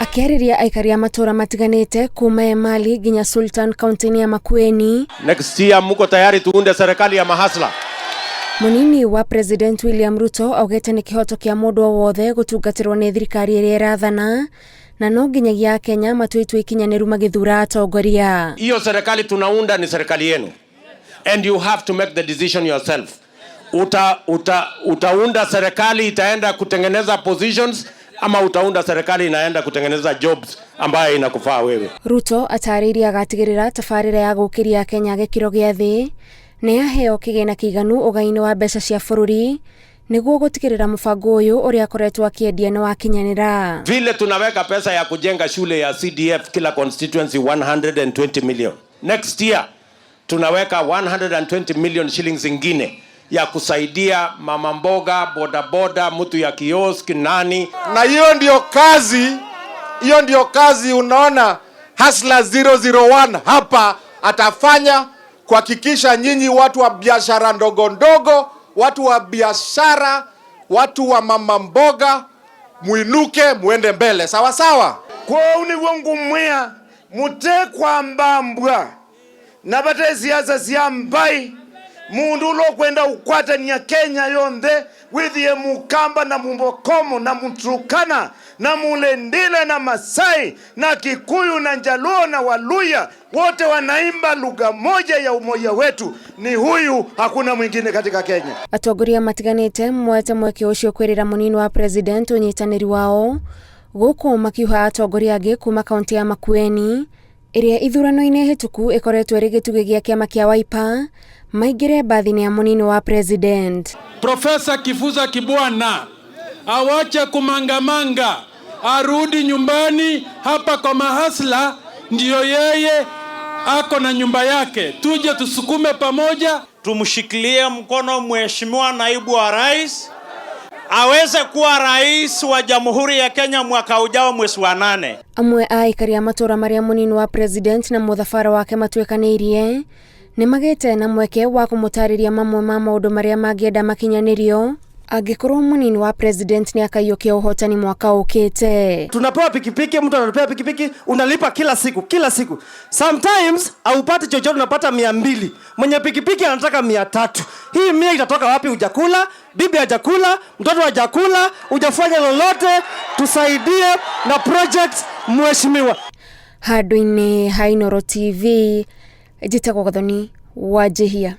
Akĩarĩria aikari a matũũra matiganĩte kuma Emali nginya Sultan kaunti-inĩ ya Makueni. Next year muko tayari tuunde serikali ya mahasla? Mũnini wa President William Ruto augĩte nĩ kĩhoto kĩa mũndũ o wothe gũtungatĩrwo nĩ thirikari ĩrĩa ĩrathana na no nginyagia Akenya matue itua ikinyanĩru magĩthura atongoria. Hiyo serikali tunaunda ni serikali yenu and you have to make the decision yourself. Utaunda serikali itaenda kutengeneza positions ama utaunda serikali inaenda kutengeneza jobs ambayo inakufaa wewe. Ruto atarĩirie agatigĩrĩra tabarĩra ya gũkĩria Akenya gĩkĩro gĩa thĩ nĩ yaheo kĩgĩna kĩiganu ũgai-inĩ wa mbeca cia bũrũri nĩguo gũtigĩrĩra mũbango ũyũ ũrĩa akoretwo akĩendia nĩ wakinyanĩra. Vile tunaweka pesa ya kujenga shule ya CDF kila constituency 120 million. Next year tunaweka 120 million shillings ingine ya kusaidia mama mboga, bodaboda, mtu ya kiosk, nani. Na hiyo ndio kazi unaona Hustler 001 hapa atafanya kuhakikisha nyinyi watu wa biashara ndogo ndogo, watu wa biashara, watu wa mama mboga muinuke muende mbele, sawa sawa. Kwou niguo ngumwia mutekwambambwa na bate siasa cia mbai mundu ula ukwenda ukwatania Kenya yonthe withie mukamba na mumbokomo na muturukana na mulendile na Masai na Kikuyu na Njaluo na Waluya wote wanaimba lugha moja ya umoja wetu, ni huyu, hakuna mwingine katika Kenya. Atongoria matiganĩte moete mweke ũcio kwĩrĩra mũnini wa president ũnyitanĩri wao gũkũ makiuha atongoria angĩ kuma kaunti ya Makueni ĩrĩa ithurano-inĩ hĩtũku ĩkoretwo ĩrĩ gĩtugĩ gĩa kĩama kĩa Wiper maingĩre mbathi-inĩ ya mũnini wa president. Profesa Kifuza Kibwana awache kumangamanga, arudi nyumbani hapa kwa mahasla, ndiyo yeye ako na nyumba yake. Tuje tusukume pamoja. Tumshikilie mkono Mheshimiwa Naibu wa Rais aweze kuwa rais wa Jamhuri ya Kenya mwaka ujao mwezi wa 8. Amwe a aikari a matũra marĩa mũnini wa president na mũthabara wake matuĩkanĩirie nĩ magĩte na mweke wa kũmũtarĩria mamwe ma maũndũ marĩa mangĩenda makinyanĩrio angĩkorwo mũnini wa president nĩ akaiyũkia ũhotani mwaka ũkĩte. Tunapewa pikipiki, mtu anatupea pikipiki, unalipa kila siku kila siku. Sometimes haupati chochote, unapata 200. Mwenye pikipiki anataka 300. Hii 100 itatoka wapi? Hujakula, bibi hajakula, mtoto hajakula, hujafanya lolote. Tusaidie na project, mheshimiwa. Handũ-inĩ ha Inooro TV, njĩtagwo Gathoni Wanjihia.